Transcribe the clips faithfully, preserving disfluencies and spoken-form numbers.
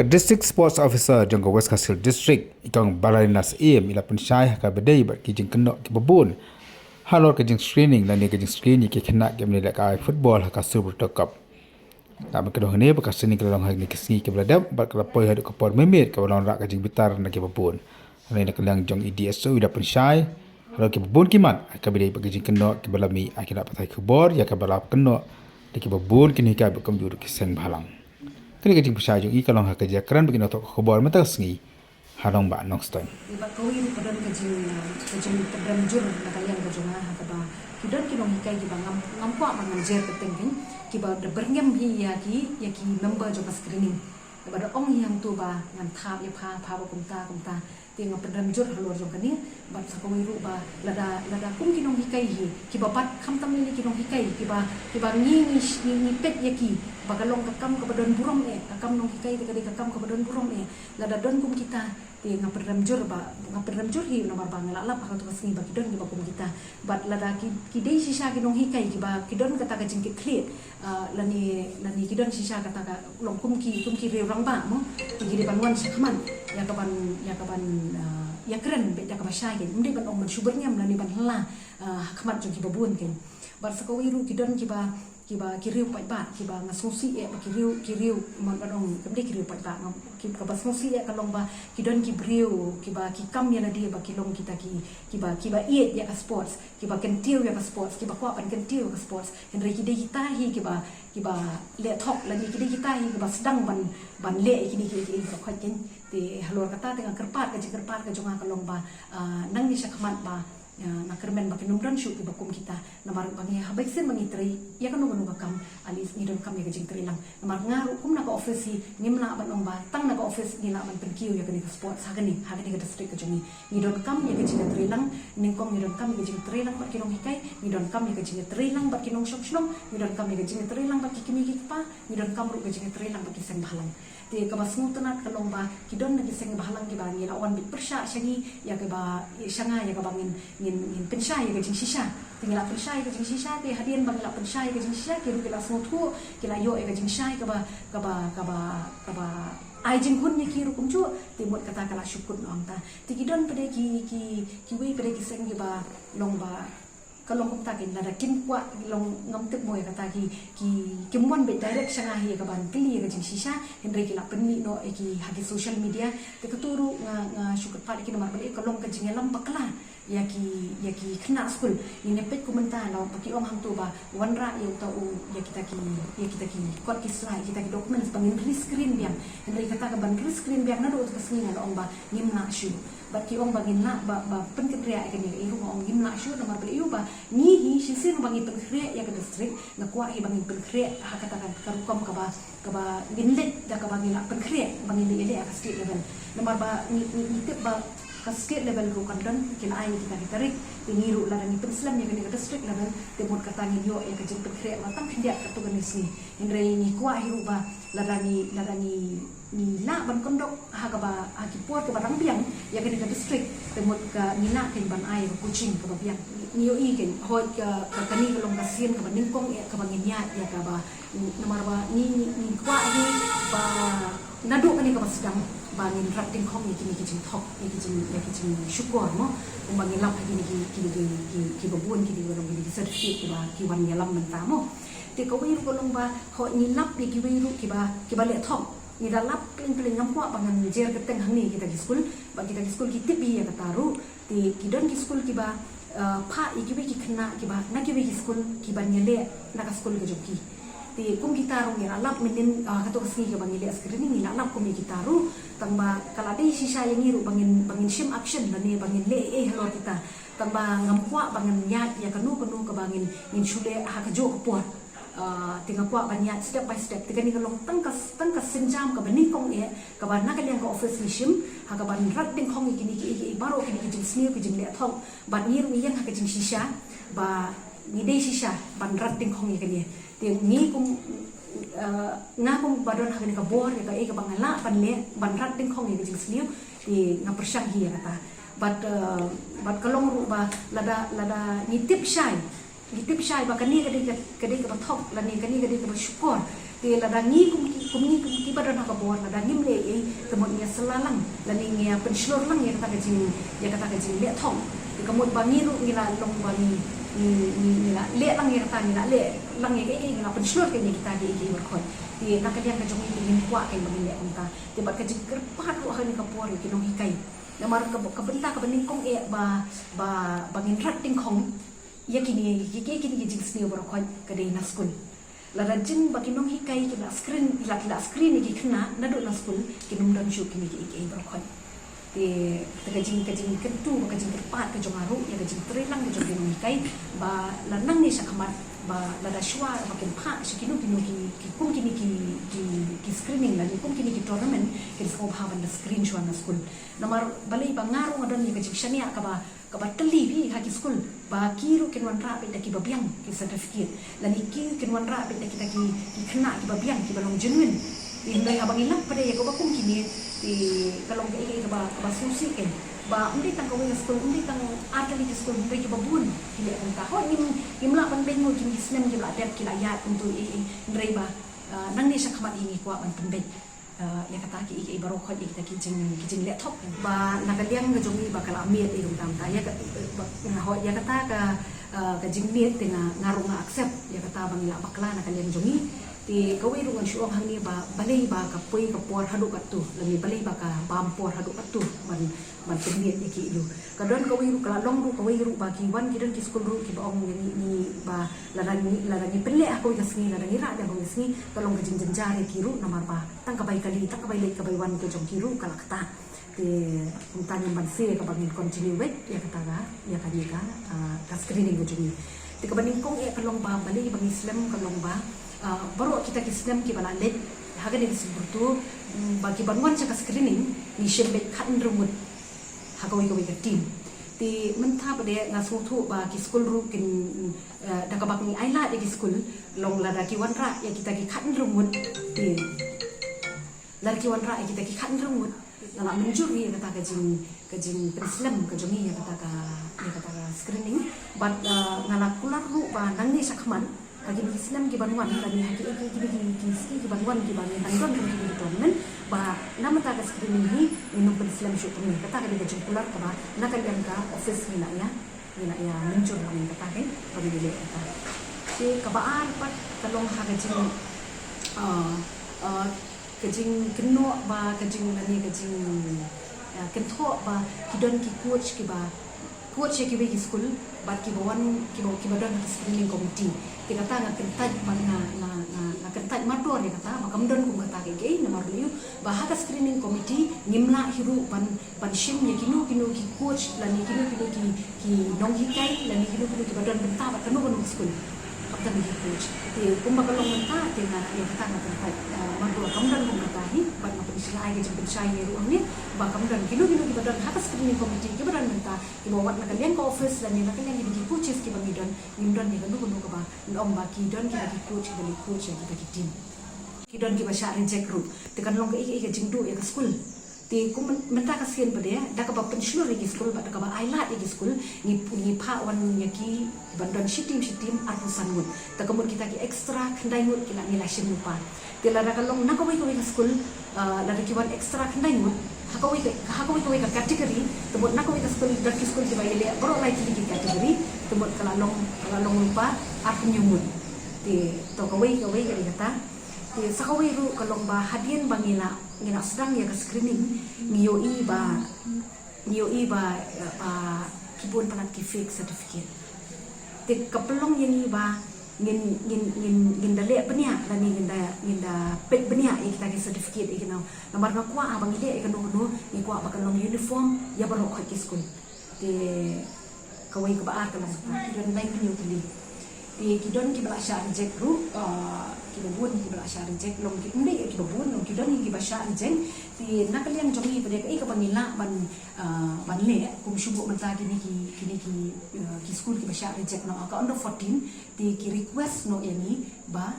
Ka District Sports Officer jong ka West Khasi Hills District, i Kong Balarina Syiem, i la pynshai ha kaba dei bad ki jingkynnoh kiba bun halor ka jingscreening lane ka jingscreen ïa ki khynnah kiba lehkai football ha ka Subrata Cup. Namar ka dei hangne ba ka screening ka la long ha kine ki sngi kiba la dep bad ka la poi haduh ka por mynmiet kaba long rah ka jingbitar na kiba bun. Hangne na ka liang jong i D S O i la pynshai halor kiba bun ki mat ha kaba dei bad ki jingkynnoh kiba la mih ha ki lad pathai khubor ïa kaba la kynnoh da kiba bun ki nonghikai bad kumjuh ruh ki seng bhalang. Kane ka jingpynshai jong i ka long ha ka jingïakren bad ki nongthoh khubor mynta ka sngi ha Nongbah Nongstoiñ. Bad kawei ruh ka don ka jing, uh, ka jingpyndem jur na ka liang ka jong nga ha kaba ki don ki nonghikai kiba ngam, ngam kwah ba ngan jer kyrteng, kiba da byrngem hi ïa ki, ïa ki member jong ka screening. Ba da ong hi hangto ba ngan thap ïa pha, pha ba kumta kumta. Te nga pyndem jur halor jong kane, bad sa kawei ruh ba lada, lada kum ki nonghikai hi kiba bat, khamtam lei lei ki nonghikai kiba, kiba ngi, ngi, ngi, ngi peit ïa ki ba ka long ka kam kaba don burom eh, ka kam nonghikai te ka dei ka kam kaba don burom eh. Lada don kum kita, te nga pyndem jur ba, nga pyndem jur hi namar ba nga la lap ha kato ka sngi ba ki don kiba kum kita. Bad lada ki, ki dei shisha ki nonghikai kiba ki don kata ka jingkitkhlieh, ah, lane, lane ki don shisha kata ka long kum ki, kum ki riew rangbah mo, te ki dei ban wan shakhmat ïa ka ban, ïa ka ban, ah, ïakren bad ïa kaba shai kein. Ym dei ban ong ban shu byrngem lane ban hla, ah, ha khmat jong kiba bun kein. Bad sa kawei ruh ki don kiba, kiba ki riew paidbah kiba nga sngewsih eh ba ki riew, ki riew, man ban ong kam dei ki riew paidbah, nga, ki, kaba sngewsih eh ka long ba ki don ki briew kiba ki kam ïa lade ba ki long kita ki, kiba, kiba ïeit ïa ka sports, kiba kyntiew ïa ka sports, kiba kwah ban kyntiew ïa ka sports. Hynrei ki dei kita hi kiba, kiba leh thok lane ki dei kita hi kiba sdang ban, ban leh ïa kine ki, ki, ki, ki, ki, te halor kata te nga kyrpad, ka jingkyrpad ka jong nga ka long ba, ah, nangne shakhmat ba, ah, nga kyrmen ba kin ym don shuh kiba kum kita. Namar ba ngi haba shisien ba ngi trei ïa kano kano ka kam, at least ngi donkam ïa ka jingtrei lang. Namar nga ruh kum na ka office hi ngim lah ban ong ba tang na ka office ngi lah ban pynkiew ïa kane ka sports ha kane, ha kane ka district ka jong ngi. Ngi donkam ïa ka jingtrei lang, nyngkong ngi donkam ïa ka jingtrei lang bad ki nonghikai, ngi donkam ïa ka jingtrei lang bad ki nongshong shnong, ngi donkam ïa ka jingtrei lang bad ki kmie ki kpa, ngi donkam ruh ka jingtrei lang bad ki seng bhalang. Te kaba sngewtynnat ka long ba ki don na ki seng bhalang kiba ngi la wan bit pyrshah sha ngi ïa kaba, sha nga ïa kaba ngin, ngin, ngin pynshai ïa ka jingshisha. Te ngi la pynshai ïa ka jingshisha, te hadien ba ngi la pynshai ïa ka jingshisha, ki ruh ki la sngewthuh, ki la ïoh ïa ka jingshai kaba, kaba, kaba, kaba ai jinghun ïa ki ruh kumjuh, te mut kata ka la shu kut noh hangta. Te ki don pat de ki, ki, kiwei pat de ki seng kiba long ba ka long kumta kein, lada kim kwah, long ngam tip mo ïa kata ki, ki, kim wan beit direct sha nga hi ïa ka ban kylli ïa ka jingshisha, hynrei ki la pynmih noh ïa ki ha ki social media. Te kato ruh nga, nga shu kyrpad ïa ki namar ba ka long ka jingïalam bakla ïa ki, ïa ki khynnah skul. Ngin ïa peit kum mynta, namar ba ki ong hangto ba wanrah ïa uta u, ïa kita ki, ïa kita ki kot ki slide, kita ki documents ba ngin rescreen biang. Hynrei kata ka ban rescreen biang naduh uta ka sngi nga la ong ba ngim lah shuh. Bad ki ong ba ngin lah ba, ba pynkynriah ïa kane, ïa ruh nga ong ngim lah shuh namar ba ïa u ba ngi hi shisien ba ngi pynkhreh ïa ka district, nga kwah hi ba ngin pynkhreh ha kata ka, ka rukom kaba, kaba ngin leit da kaba ngi lah pynkhreh ba ngin leit ïaleh ha ka state level. Namar ba ngi, ngi, ngi tip ba ka state level ruh kan don ki la ai ïa kita ki tarik, te ngi ruh lada ngi pynslem ïa kane ka district level, te mut kata ngin ïoh ïa ka jingpynkhreh ba tang khyndiat katto katne sngi. Hynrei ngi kwah hi ruh ba lada ngi, lada ngi ngi lah ban conduct ha kaba, ha ki por kaba dang biang ïa kane ka district, te mut ka ngi lah kein ban ai ka coaching kaba biang. Ngi ïohi kein, hooid ka, ka, kane ka long ka sien kaba nyngkong eh kaba ngin ïaid ïa kaba, namar ba ngi, ngi, ngi kwah hi ba naduh kane kaba sdang ba ngin rat dyngkhong ïa kine ki jingthok, ïa ki jing, ïa ki jingshukor mo. Kumba ngi lap ha kine ki, kine ki, ki, kiba bun kine kiba long kine ki certificate kiba ki wan ïalam mynta mo. Te kawei ruh ka long ba hooid ngi lap ïa kiwei ruh kiba, kiba leh thok. Ngi da lap khlem khlem, ngam kwah ba ngan jer kyrteng hangne kita ki skul, ba kita ki skul ki tip hi ïa kata ruh. Te ki don ki skul kiba, eh, phah ïa kiwei ki khynnah kiba na kiwei ki skul kiban ïaleh na ka skul ka jong ki. Te kum kita ruh ngi la lap mynnin, ah, kato ka sngi kaba ngi leh screening ngi la lap kum ïa kita ruh, tang ba ka la dei shisha ïa ngi ruh ba ngin, ba ngin shim action lane ba ngin leh ei ei halor kita. Tang ba ngam kwah ba ngan ïaid ïa kano kano kaba ngin, ngin shu leh ha kajuh ka por. Ah, te nga kwah ban ïaid step by step. Te kane ka long tang ka, tang ka sienjam kaba nyngkong eh kaba na ka liang ka office ngi shim ha kaban rat dyngkhong ïa kine ki, ki, ki baroh kine ki jingsniew ki jingleh thok. Bad ngi ruh ngi ïeng ha ka jingshisha ba ngi dei shisha ban rat dyngkhong ïa kane. Te ngi kum, ah, nga kum ba don ha kane ka bor ïa kaei kaba nga lah ban leh ban rat dyngkhong ïa ka jingsniew, te nga pyrshang hi ïa kata. Bad, ah, bad ka long ruh ba lada, lada ngi tip shai, ngi tip shai ba kane ka dei ka, ka dei kaba thok lane kane ka dei kaba shukor, Te lada ngi kum ki, kum ngi kum ki ba don ha ka bor, lada ngim leh ei, te mut ngi ïa syllar lang, lane ngi ïa pynshlur lang ïa kata ka jing, ïa kata ka jingleh thong. Te ka mut ba ngi ruh ngi la long ba ngi, ngi, ngi, ngi la leh lang ïa kata, ngi la leh lang ïa kaei kaei, ngi la pynshlur kein ïa kita kiei kiei baroh. Te na ka liang ka jong ngi te ngim kwah kein ba ngin leh kumta. Te bad ka jingkyrpad ruh ha kane ka por ïa ki nonghikai. Namar ka, ka bynta kaba nyngkong eh ba, ba, ba ngin rat dyngkhong ïa kine, ïa ki, ïa kine ki jingsniew baroh ka dei na skul. Lada jin ba ki nonghikai ki la screen, ki la, ki la screen ïa ki khynnah naduh na skul, kin ym don shuh kine kiei kiei baroh. Te, te ka jing, ka jingkyntu, ka jingkyrpad ka jong nga ruh ïa ka jingtrei lang ka jong ki nonghikai, ba la nangne sha khmat, ba lada shuwa ba kin phah sha kino kino ki, ki kum kine ki, ki, ki screening lane kum kine ki tournament, kin sngewbha ban da screen shuwa na skul. Namar balei ba nga ruh nga don ïa ka jingshaniah kaba, kaba tylli bha ha ki skul, ba ki ruh kin wanrah beit da kiba biang ki certificate, lane ki kin wanrah beit da kita ki, ki khynnah kiba biang, kiba long genuine. Te hynrei haba ngi lap pat ïa kaba kum kine, te ka long kaei kaei kaba, kaba sngewsih kein. Ba ym dei tang kawei ka skul, ym dei tang ar tylli ki skul, hynrei kiba bun ki leh kumta. Hooid ngim, ngim lah ban beiñ, ngut ki snem ki la dep, ki la ïaid kumto ei ei, hynrei ba, ah, nangne sha khmat hi ngi kwah ban pynbeit, ah, ïa kata kiei kiei baroh, ïa kita ki jing, ki jingleh thok. Ba na ka liang ka jong ngi ba ka la miet ei kumta kumta. Ïa ka, ba, nga hooid ïa kata ka, ah, ka jingmiet te nga, nga ruh nga accept ïa kata ba ngi la bakla na ka liang jong ngi. Te kawei ruh ngan shu ong hangne ba balei ba ka poi ka por haduh katto, lane balei ba ka bam por haduh katto ban, ban pynmiet ïa ki ïa u. Ka don kawei ruh, ka la long ruh kawei ruh ba ki wan ki don ki skul ruh kiba ong ïa ngi, ngi ba lada ngi, lada ngi pynleh ha kawei ka sngi, lada ngi rah biang ha kawei ka sngi, ka long ka jingjynjar ïa ki ruh namar ba tang ka bai kali, tang ka bai leit ka bai wan ka jong ki ruh ka la ktah. Te kumta ngim banse kaba ngin continue beit ïa kata ka, ïa kane ka, ah, ka screening ka jong ngi. Te kaba nyngkong eh ka long ba balei ba ngi slem, ka long ba, ah, baroh kita ki snem kiba la leit ha kane ka Seng Kyrthu, mm, ba ki ban wan sha ka screening ngi shim beit khathynriew ngut ha kawei kawei ka team. Te mynta pat de nga sngewthuh ba ki skul ruh kin, eh, da kaba ngi ailad ïa ki skul, long lada ki wanrah ïa kita ki khathynriew ngut, te lada ki wanrah ïa kita ki khathynriew ngut, nga la mynjur ïa kata ka jing, ka jingpynslem ka jong ngi ïa kata ka, ïa kata ka screening. Bad, eh, nga la kular ruh ba nangne sha khmat ha kine ki snem ki ban wan, lane ha ki, ki, ki, ki, ki sngi ki ban wan kiba ngin dang don kum kine ki tournament, ba na mynta ka screening hi ngin ym pynslem shuh kumne. Kata ka dei ka jingkular kaba na ka liang ka office ngi la ïa, ngi la ïa mynjur lang ïa kata, kane ba ngi leh kata. Te kaba ar pat ka long ha ka jing, ah, ah, ka jingkynnoh ba ka jing, lane ka jing, ah, kynthoh ba ki don ki coach kiba coach ïa kiwei ki skul bad kiba wan, kiba, kiba don ha ki screening committee. Te kata nga kyntait bad nga, nga, nga, nga kyntait mardor ïa kata ba kam don kum kata kaei kaei, namar balei, ba ha ka screening committee ngim lah hi ruh ban, ban shim ïa kino kino ki coach lane kino kino ki, ki nonghikai lane kino kino kiba don bynta bad kano kano ka skul. Kata ngi coach. Te kumba ka long mynta te nga, ïa kata nga kyntait, ah, mardor, kam don kum kata hi, bad nga pynshai, ai ka jingpynshai ïa ruh hangne ba kam don kino kino kiba don ha ka screening committee kiba don mynta, kiba wat na ka liang ka office lane na ka liang kine ki coaches kiba ngi don, ngim don ïa kano kano kaba ong ba ki don kita ki coach kiba leh coach ïa kita ki team. Ki don kiba shah reject ruh. Te kan long kaei kaei ka jingduh ïa ka skul. Te kum myn-, mynta ka sien pat de, da kaba pynshlur ïa ki skul bad da kaba ailad ïa ki skul, ngi, ngi phah wan ïa ki ban don shi team shi team arphew san ngut. Te ka mut kita ki extra khyndai ngut ki la, ngi la shim lypa. Te lada ka long na kawei kawei ka skul, ah, lada ki wan extra khyndai ngut ha kawei ka, ha kawei kawei ka category, te mut na kawei ka skul, don ki skul kiba ïaleh baroh lai tylli ki category, te mut ka la long, ka la long lypa arphew hynñiew ngut. Te to kawei kawei ka dei kata. Te sa kawei ruh ka long ba hadien ba ngi la, ngi la sdang ïa ka screening, ngi ïohi ba, ngi ïohi ba, eh, ba ki bun palat ki fake certificate. Te ka pynlong ïa ngi ba ngin, ngin, ngin, ngin da leh bniah lane ngin da, ngin da peit bniah ïa kita ki certificate ïa kino. Namar nga kwah haba ngi leh ïa kano kano ngi kwah ba kan long uniform ïa baroh khoit ki skul. Te kawei kaba ar ka long kata, ki don laiphew hynñiew tylli. Te ki don kiba la shah reject ruh, ah, kiba bun kiba la shah reject, long ki, ym dei kiba bun, long ki don kiba shah reject. Te na ka liang jong ngi pat de kaei kaba ngi lah ban, ah, ban leh, kum shu buh mynta kine ki, kine ki, ah, ki skul kiba shah reject noh ha ka under fourteen, te ki request noh ïa ngi ba,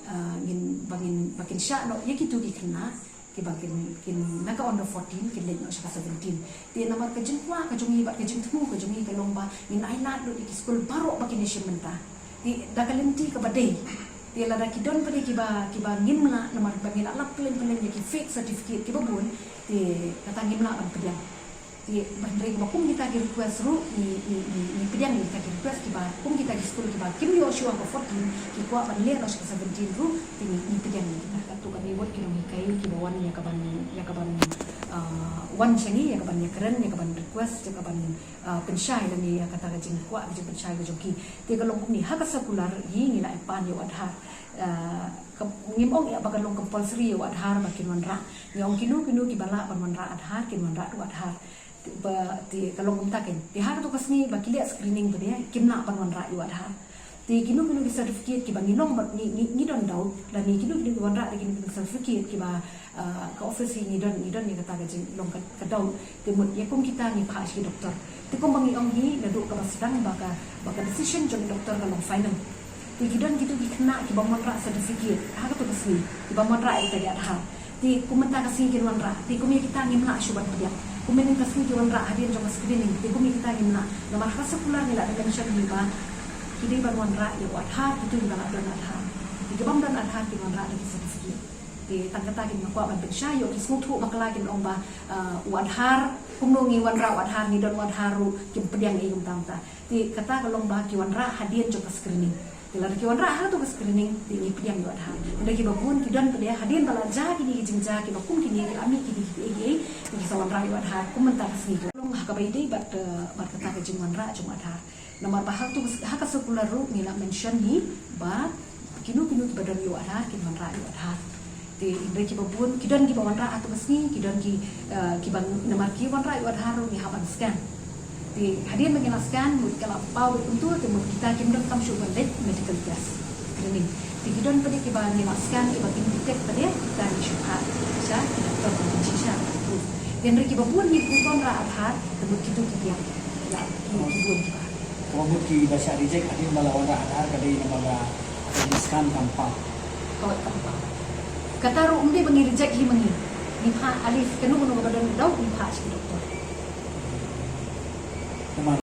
ah, ngin, ba ngin, ba kin shah noh ïa kito ki khynnah kiba kin, kin na ka under fourteen kin leit noh sha ka seventeen. Te namar ka jingkwah ka jong ngi bad ka jingthmu ka jong ngi ka long ba ngin ailad lut ïa ki skul baroh ba kin ïashim bynta. Te da ka lynti kaba dei, Te lada ki don pat de kiba, kiba ngim lah namar ba ngi la lap pynlong pynlong ïa ki fake certificate kiba bun, te kata ngim lah ban pdiang. Te hynrei ba kum kita ki request ruh ngi, ngi, ngi, ngi pdiang ïa kita ki request kiba kum kita ki skul kiba kim ïoh shuwa ka fourteen, ki kwah ban leh noh sha ka seventeen ruh, te ngi, ngi pdiang ïa kita. Katto katne bad ki nonghikai kiba wan ïa kaban, ïa kaban, ah, wan sha ngi ïa kaban ïakren, ïa kaban request, ïa kaban, ah, pynshai lane ïa kata ka jingkwah, ka jingpynshai ka jong ki. Te ka long kumne, ha ka circular hi ngi la pan ïa u Aadhaar. Ah, ka, ngim ong ïa ba ka long compulsory ïa u Aadhaar ba kin wanrah. Ngi ong kino kino kiba lah ban wanrah Aadhaar, kin wanrah da u Aadhaar. Te ba, te ka long kumta kein. Te ha kato ka sngi ba ki leh screening pat de, kim lah ban wanrah ïa u Aadhaar. Te kino kino ki certificate kiba ngi long ba ngi, ngi, ngi don doubt, lane kino kino ki wanrah da kino kino ki certificate kiba, ah, ka office hi ngi don, ngi don ïa kata ka jinglong ka, ka doubt. Te mut ïa kum kita ngi phah sha ki doktor. Te kumba ngi ong hi naduh kaba sdang ba ka, ba ka decision jong ki doktor ka long final. Te ki don kito ki khynnah kiba wanrah certificate ha kato ka sngi, kiba wanrah ïa kita ki Aadhaar. Te kum mynta ka sngi kin wanrah, te kum ïa kita ngim lah shuh ban pdiang. Kum mynta ka sngi ki wanrah hadien jong ka screening, te kum ïa kita ngim lah. Namar ha ka circular ngi la mention hi ba ki dei ban wanrah ïa u Aadhaar kito kiba la don Aadhaar. Te ki bym don Aadhaar kin wanrah da ki certificate. Te tang kata kin kwah ban pynshai ïoh ki sngewthuh bakla kin ong ba, ah, u Aadhaar, kumno ngi wanrah u Aadhaar, ngi don u Aadhaar ruh, kim pdiang ei kumta kumta. Te kata ka long ba ki wanrah hadien jong ka screening. Te lada ki wanrah ha kato ka screening, te ngi pdiang ïa u Aadhaar. Hynrei kiba bun ki don pat de hadien ba la jia kine ki jingjia kiba kum kine, ki la mih kine kiei kiei, te ki sa wanrah ïa u Aadhaar kum mynta ka sngi. Ka long ha kaba ïadei bad, eh, bad kata ka jingwanrah jong u Aadhaar. Namar ba ha kato ka, ha ka circular ruh ngi la mention hi ba kino kino kiba don ïa u Aadhaar kin wanrah ïa u Aadhaar. Te hynrei kiba bun, ki don kiba wanrah ha kato ka sngi, ki don ki, eh, kiba, namar ki wanrah ïa u Aadhaar ruh ngi hap ban scan. Te hadien ba ngi la scan, mut ka la paw beit kumto, te mut kita kim donkam shuh ban leit medical test, screening. Te ki don pat de kiba ngi la scan, kiba kim detect pat de, kita ngi shu phah sha ki doktor ban pynshisha, ban proof. Te hynrei kiba bun hi kim wanrah Aadhaar, te mut kito ki biang. Ïa, ki, ki bun kiba. Ka mut kiba shah reject hadien ba la wanrah Aadhaar ka dei namar ba ka jingscan kam paw. Kawei kam paw. Kata ruh ym dei ba ngi reject hi ma ngi. Ngi phah, at least kano kano kaba don ka doubt ngi phah sha ki doktor. Namar